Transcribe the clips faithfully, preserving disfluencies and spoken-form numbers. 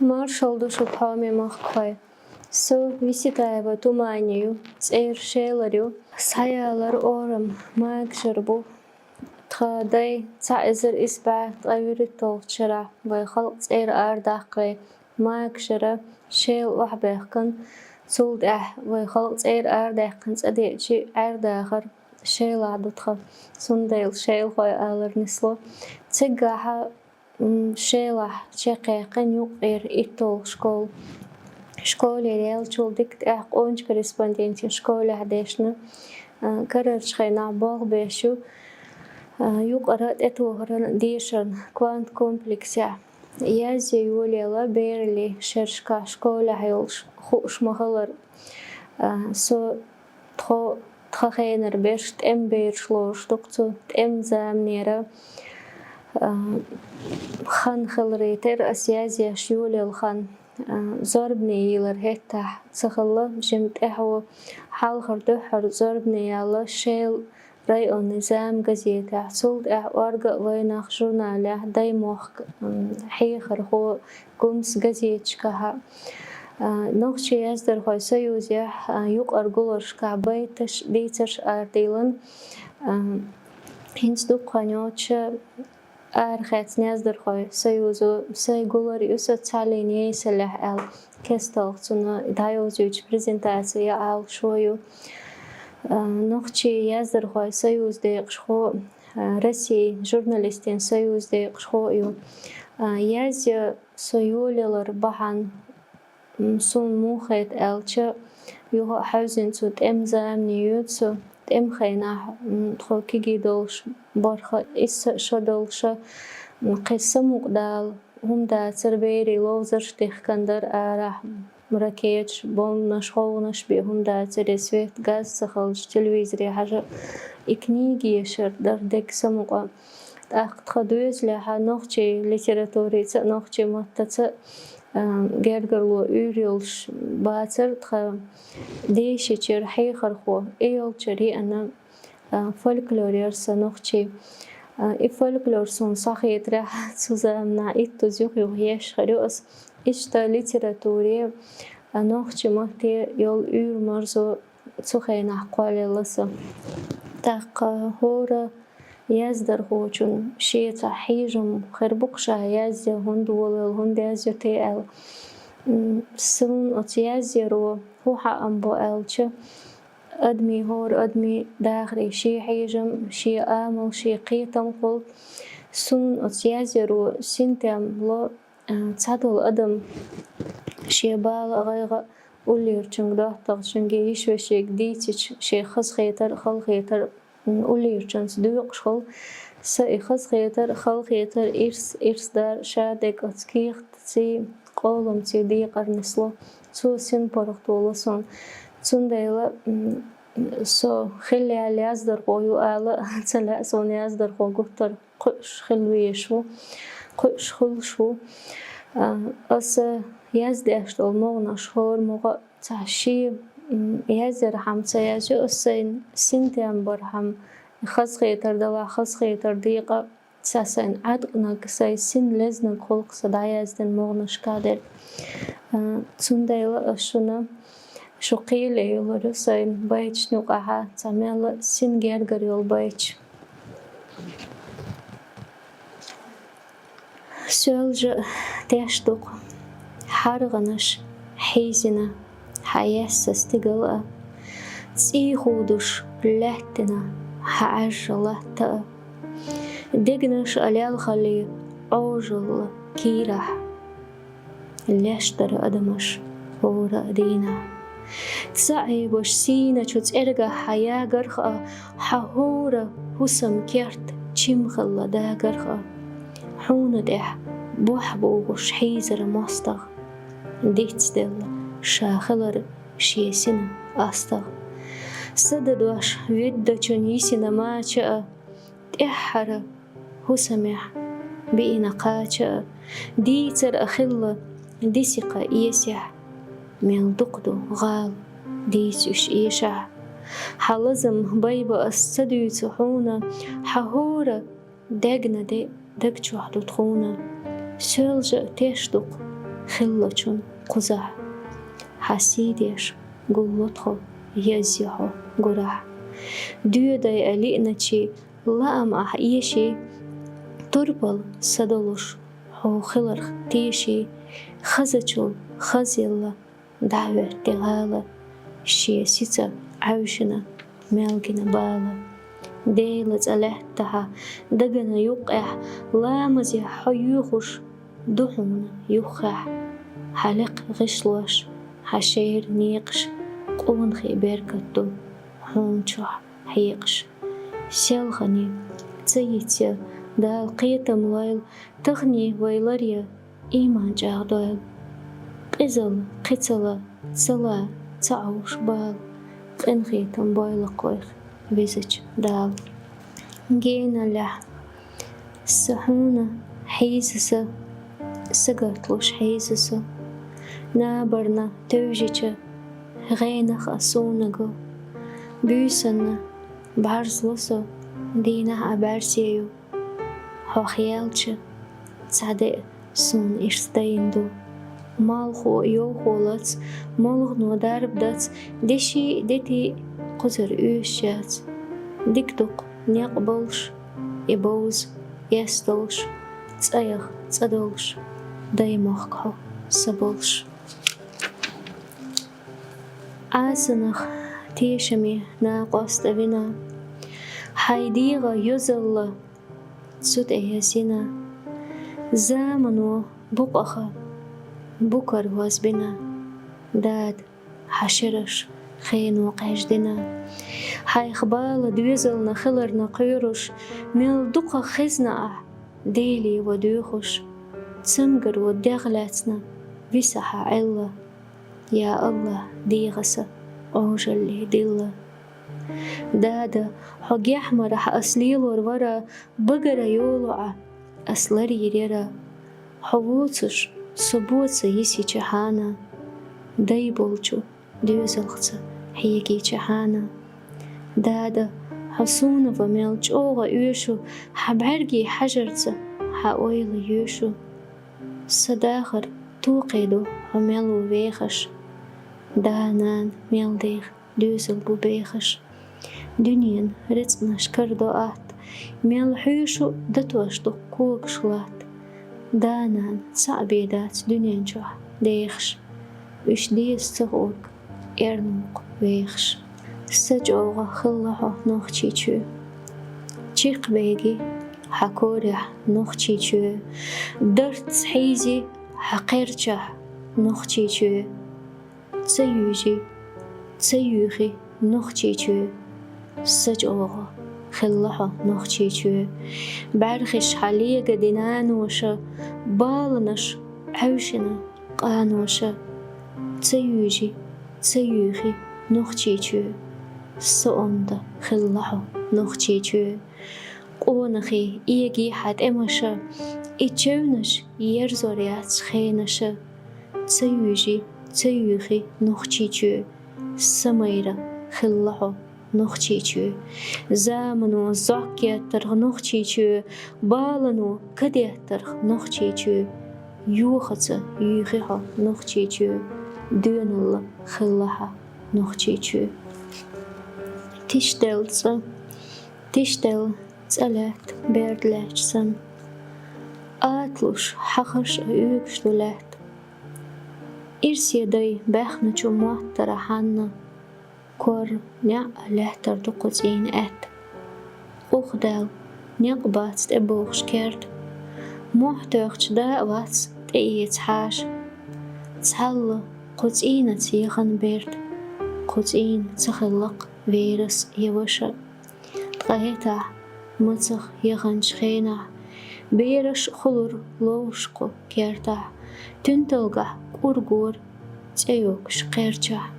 Маршал ду шуга, хьоме махкахой. Со Виситаева Тумани ю, цӀера Шелар ю. Схьаялар орам магашара бу. Тха дай цхьа эзар исс бӀаь ткъаь вуьрхӀитталгӀачу шарахь вай халкъ цӀера арадаккхай магашара Шела охьабаьхкина. Цул тӀаьхьа вай халкъ цӀера арадаьккхина цӀа деъча, Ӏер-дахар Шелахь ду тхан. Цундела шелахой алар нисло. Цигахьа М, Шелахь чекхъяьккхина юккъера итталгӀа школа. Школера яьллачул дика тӀаьхьа къоначу корреспондентийн школехь дешна, а, карарчу хенахь болх беш ю, а, юкъара тӀетохаран дешаран квант комплексехь. Язъян йолаелла бераллин шерашкахь школехь йолуш хууш ма-хиллара. А, со Тхо, тхан хенара берш тӀеман бераш лоруш ду-кх цу тӀеман заманера. А, хан хиларе терра ас язъеш йолаелла хан, а, зорбане йийлар хӀеттахь ца хилла, жима тӀаьхьо хьалхара дуьххьара зорбане яьлла Шелан районан зама газетехь. Цул тӀаьхьа «Орга а вайнах» журналехь, «Даймохк», м, «Хьехархо», «Гумс» газеташкахьа. А, Нохчийн яздархойн союзехь, а, юкъара гуларшкахь байташ, дийцарш арадийлина. А, хӀинца дукха хан йоцуша арахецна яздархойн союзо сайн гулар ю со цхьаллин йайсаллехь аьлла, кесталгӀа цунна дӀайовзуьйтуш презентаци ян Ӏалашо ю. А, Нохчийн яздархойн союзан декъашхо, а, Россин журналистийн союзан декъашхо а ю. А, язъян со йолаялар бахьана, м, суна муха хета аьлча, юха а хьаьвзина цу тӀеман замане йоьду со, тӀеман хенахь, м, тхо кегий долуш, бархӀ а, исс а шо долуша, м, кхин самукъадала хӀума дацара, берийн ловзарш дихкина дара арахь, ракеташ, бомбанаш, гӀовгӀанаш бен хӀума дацара, я свет, газ ца хилча, телевизоре хьажа, и книги ешар дара дерг самукъа. ТӀаккха тхан доьзалехьа нохчийн литературица а, нохчийн маттаца а, а, гергарло уьйр йолуш бацара тхан дешачуьра «Хьехархо». И йолчуьра еана, а, фольклор яра сан нохчийн. А, и фольклор суна схьахетарехь, цу заманахь иттаза юха-юха еш хир ю ас. Иштта литературе, а, нохчийн матте йолу уьйр-марзо цу хенахь кхоллаелла сан. ТӀаккха хӀора яздархочун шен цхьа хьежам хир бу-кх ша язъян, хӀунда волавелла, хӀунда язъю те аьлла. М, суна оцу язъяро хӀун хьаам бо аьлча, адамийн, хӀора адамийн дахаре шен хьежам, шен амал, шен кхетам хуьлу. Суна оцу язъяро синтем ло, а, цхьадолу адам шен бала а, гӀайгӀа а уллерачуьнга, доттагӀчуьнга, йиша-вешега дийцича, шен хазахетар а, халахетар а, м, уллерачуьнца доькъуш хуьлу. Сан и хазахетар а, халахетар а, ирс, ирс дар а ша дерг оцу кехатций, къоламций декъар нисло. Цо синпаргӀато ло суна. Цундела, м, со хиллал яздархо ю ала ца лаьа суна, яздархо гуттар а кхуьуш хила везаш ву, кхуьуш хуьлуш ву. А, аса яздеш долу могӀанаш хӀора могӀа а цхьа шен, м, язъярхьама ца язйо аса сайна, синтем бархьама, хазахетар далахь, хазахетар декъа, цхьа сайна Ӏаткъаниг, сайн син лезниг хуьлу-кх сан дӀаяздина могӀанашкахь дерг. А, цундела ас шуна, шу кхеле йиллар ю сайн байташна юкъахьа цхьа мелла а син гергара йолу байташ. Соьлжа а теш ду-кх хьаргӀанаш хьийзина хьан яьсса стигала а, цӀий худуш лаьттина хьан Ӏаьржа латта а, дегнаш а лелхале Ӏожалла кийрахь. Леш дара адамаш хӀора а дийнахь. Ца Ӏебаш сийначу цӀергахь хьан ягарх а, хьан хӀора хӀусам керт чим хилла дагарх а. Хьуна тӀехь бохь богӀуш хьийзара мостагӀа. Дицделла ша хилар шен сина астагӀа. Са дадош веддачун йисина мача а, тӀаьххьара хӀусамехь биъна кхача а, дийцар а хилла дисикха эсехь, мел дукха ду гӀала дийца уьш эшахь. Хьан лазам, байбан ас ца дуьйцу хьуна, хьан хӀора дегна де даг чохь ду тхуна. Соьлжа а теш ду-кх хиллачун кхузахь. Хьан сий деш гулло тхо, язъе хьо гурахь. Доьдай а лиъначий, лаам ахь эший, турпал са долуш, хьо хиларх теший, хазачул хазъелла, дӀахӀоьттий гӀала, шен сица Ӏаьвшина мел гина бала. Делан цӀа лаьттахьа, дагана юккъехь, ламазехь хьо юьйхуш, ду хьуна юххехь. Хьан лекха гӀишлош, хьан шеран некъаш, къонахий беркат ду хьуна чохь хьекъаш. Селхане ца йицъян Дала кхетам лойла, тахане вай ларъян иман чӀагӀдойла. Къизалла, кхин ца лан, ца лан, ца Ӏовш бала, къинхетам бойла кхойх Везачу Дала. Геналлехь са хьуна хьийза сан, сагатлуш хьийза со. Набарна тевжича гӀенах а суна го. Буьйсанна бӀарзло со, дийнахь а бӀаьрзе ю. Хьо хьелча, цхьа де а суна иштта дайна ду. Малхо а йовхо лац, молхано дарба дац, деши а, дети а кхузара оьшуш яц. Дика ду-кх некъ болуш, и бовза эс долуш, цӀаях цӀа долуш, дай мохк хьо са болуш. Ӏасанах тешаме накъост а вина, хьайн дегӀан йозалла цу тӀе язйина. Замано букъаха букар гӀозбина, Дада, хьан шераш хено кхаьждина. Хьайх бала доьзална хиларна кхоьруш, мел дукха хезна ахь, Деле ван доьхуш, цамгаро дегӀ лаьцна, виса хьан Ӏелла. Я АллахӀ, дегӀа сан Ӏожалле дилла. Дада, хьо гехмарахь ас лелор вара, багара йолу Ӏа ас ларйийр яра. Хьо воцуш со боца йисича хьана, дай болчу доьзалхца хьегийча хьана. Дада, хьо суна ван мел чӀогӀа оьшу, хьан бӀаьргийн хьажарца хьан ойла йоьшу. Сан дахар токхе ду хьо мел ву вехаш. Да-нана мел деха доьзал бу бехаш. Дуьненан рицкъанаш карадо атта, мел хьоьшу датош ду когаш латта. Да-нана цхьаъ бен дац дуьнен чохь дехаш. Уьш деза ца хуург эрна ву-кх вехаш. Са чӀогӀа хилла хьо Нохчийчоь. Чекхбеги хьан корехь Нохчийчоь. Дарц хьийзи хьан кхерчахь Нохчийчоь. Ца юьйжи, ца юьйхи Нохчийчоь. Са чӀогӀа хилла хьо Нохчийчоь. БӀаьрхиш хьан лега дина ноша, баланаш Ӏаьвшина къаноша. Ца юьйжи, ца юьйхи Нохчийчоь. Со онда хилла хьо Нохчийчоь. Къонахий, эгий хьан тӀемаша, и чевнаш ерзор яц хенаша. Ца юьйжи, ца юьйхи Нохчийчоь. Са майра хилла хьо Нохчийчоь. Замано зӀок кеттарх Нохчийчоь, балано кадеттарх Нохчийчоь. Юхаца юьйхи хьо Нохчийчоь, доьналла хилла хьан Нохчийчоь. Тишделла цӀа, тишделла цӀа лаьтта берда лаьтташ санна. Аталуш хьахаш а оьгуш ду лаьтта. Ирсе дай баьхначу моттара хьанна, кор неӀ а лаьттар ду кху цӀийнан аьтта. Къух даьлла, некъ бац тӀебогӀуш керта. Мохь тоьхча да а вац тӀеэца хьаша. Цхьалла кху цӀийнаца яхана берда, кху цӀийна ца хилла-кх верас я ваша. Ткъа хӀетахь, мацах яханчу хенахь, бераш а хуьлура ловш кху кертахь, туьнталгахь кӀур гора цӀе йоккхуш кхерчахь.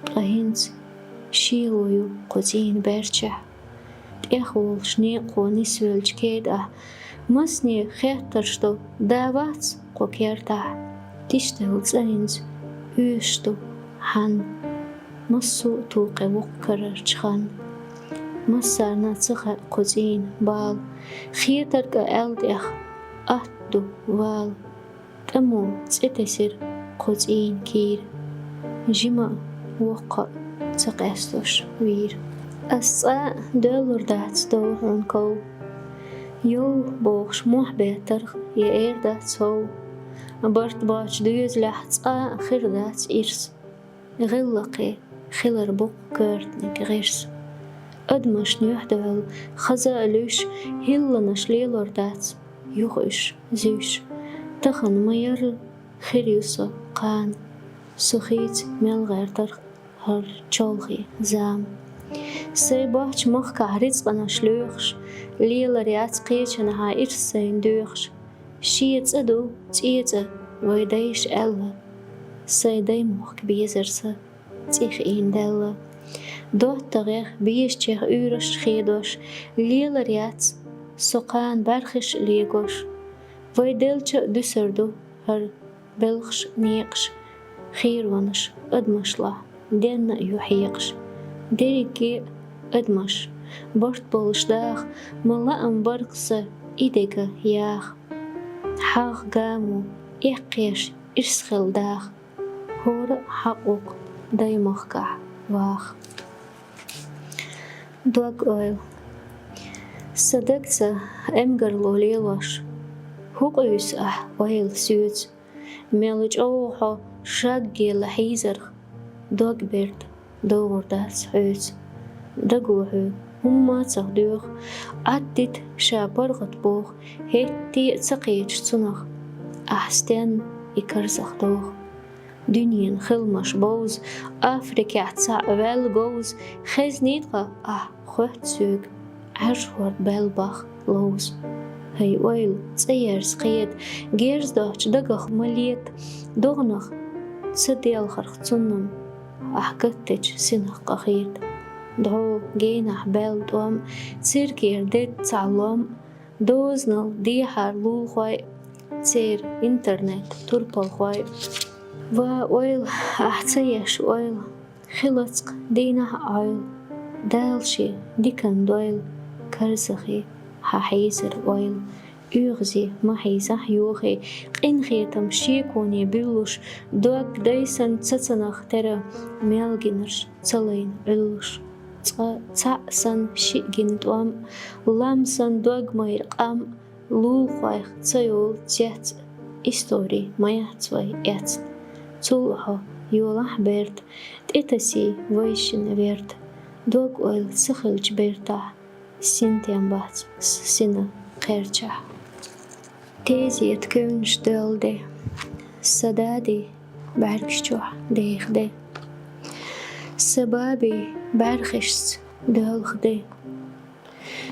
Ткъа хӀинца шело ю кху цӀийнан баьрчехь. ТӀехволуш некъахо нисвеллачу кедахь, масане хеттарш до, да вац кху кертахь. Тишделла цӀа хӀинца оьшуш ду хьанна. Массо а тулкхе ву-кх карарчу ханна. Массарна ца хаьа кху цӀийнан бала, хетарг а аьлла тӀех атта ду вала. Аммо цӀи тесира кхо цӀийнан кийра, жима а, воккха а ца къастош вийра. Ас цкъа а доьллур дац, дов хьуна ков. Йов, бохуш, мохь беттарх я эр дац хов. Барт боцчу доьзалехь цкъа а хир дац ирс. ГӀиллакхе хилар бу-кх коьртаниг гӀирс. Адамашна юьхь-дуьхьал хаза а луьйш, хӀилланаш лелор дац, юха уьш зуьйш. Тахана ма-ярра хир ю со кхана, со хийца мел гӀертарх хӀара чолхе зама. Сайн бохчу махкахь рицкъанаш лоьхуш, лелар яц кхечанхьа ирс сайна доьхуш. Шен цӀа ду, цӀе цӀа, вай дайша аьлла, сайн даймохк безар сан цӀе хиъна даьлла. ДоттагӀех, бежачех уьйраш хедош, лелар яц со кхана бӀаьрхиш а легош. Вай делча а дуьсур ду хӀара белхаш, некъаш, херонаш адамашлахь денна а ю хьекъаш. Дерриге а адамаш барт болуш даха, ма лаам бар-кх сан и дега яха. ХьагӀ гамо эккхеш ирс хилла даха, хӀора а хьакъ ву-кх даймахкахь ваха. Дог-ойла. Сан дагца эмгарло лелош, хӀу къуьйсу ахь ойла соьца? Мел чӀогӀа хьо шаггела хьийзарх, дог берда догӀур дац хьоьца. Даго хьоьга хӀумма а ца доьху, Ӏаддита ша паргӀат боху, хӀетте а ца кхеташ цунах, ахь стенна и карзах доху. Дуьненан хиламаш бовза, Африкехь цхьаъ ваьлла говза, хезнийта-кх ахь хоьтту соьга, Ӏаьржа хӀорд баьлла бах ловза. ХӀай ойла, цӀа ерза кхета, герз доцчу дагах ма лета, догӀанах ца делхарх цунна-м ахь гатдечу синах къахета. ДӀо генахь баьлла тӀом, цергера дедда цхьа лом, дозанал дехьара лулахой, церан интернет турпалхой. Ва ойла, ахь ца еш ойла, хилац-кх дийнахь а Ӏойла. Дала шен диканна дойла, карзахе хьан хьийзар ойла. ОьгӀазе ма хьийзахь йохе, къинхетам шеконе буьллуш, дог дайсан цацанах тера, мел гинарш ца лайна Ӏуьллуш. Цкъа цхьаъ санна шиъ гина тӀом, лам санна дог майра къам, лулахойх ца йолу цец, истори ма яц вай эцна. Цул а хьо йолахь берта, тӀетасий вайшинна верта, дог-ойла ца хилча бертахь, синтем бац с-, сина кхерчахь. Тезета кевнаш доьлла де, сан дади бӀаьргаш чохь деха де, сан баби бӀаьрхишца доьлха де,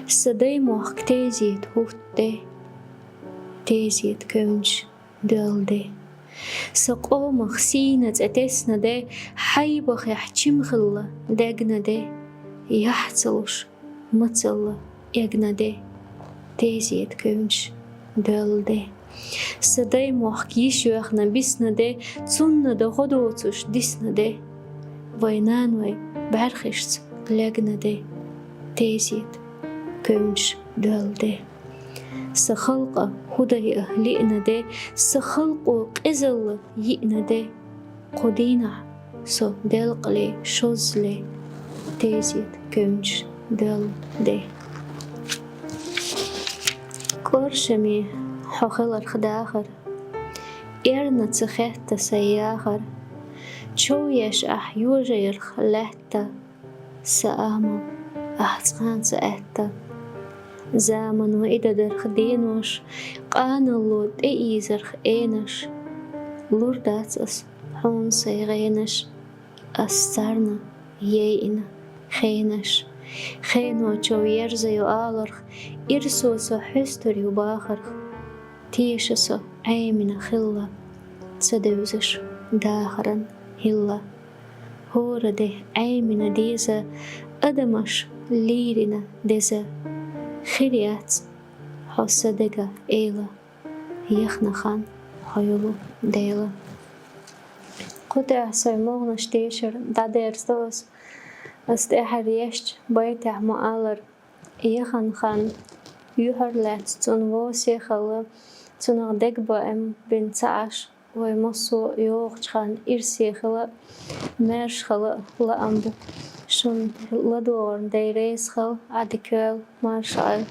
сан даймохк тезета хӀутту де, тезета кевнаш доьлла де. Сан къомах сийна цӀе тесна де, хьайбахехь чим хилла дегна де, яхь ца луш, мацалла эгна де, тезета кевнаш доьлла де. Сан даймохк йиш йоьхна бисна де, цунна дан гӀо доцуш дисна де. Вай наной бӀаьрхишца легна де, тезета кевнаш доьлла де. Сан халкъан хӀу дайа лиъна де, сан халкъо къизалла йиъна де. Кху дийнахь со делкъале шоззале, тезета кевнаш доьлла де. КӀоршаме хьо хиларх дахар, эрна ца хетта сайн яхар, чов еш ахь йожаярх лаьтта, сан амал ахь цкъа а ца аьтта. Замано и дадарх денош, къаналло тӀеийзарх энаш, лур дац ас хьуна сайн гӀенаш, ас царна яйина хенаш. Хено чов ерзайо аларх, ирсо со хьоьстур ю бахарх, теша со Ӏемина хилла, ца девзаш дахаран хӀилла. ХӀора де Ӏемина деза, адамаш лийрина деза, хир яц хьо сан дега эла, яхна хан хьо йолу Дела. Кху тӀехь сайн могӀанаш тешар дӀадерзадо ас. Ас тӀаьхьара ешча байтехь ма-аллара, яхана хан юьхьар лаьцна цунна восе хала, цунах дегабаам бина ца Ӏаш, вай массо а йогӀучу ханна ирсе хила, маьрша хала лаам бу. Шун ладогӀарна Дела реза хила, Ӏа дика йойла, марша Ӏойла.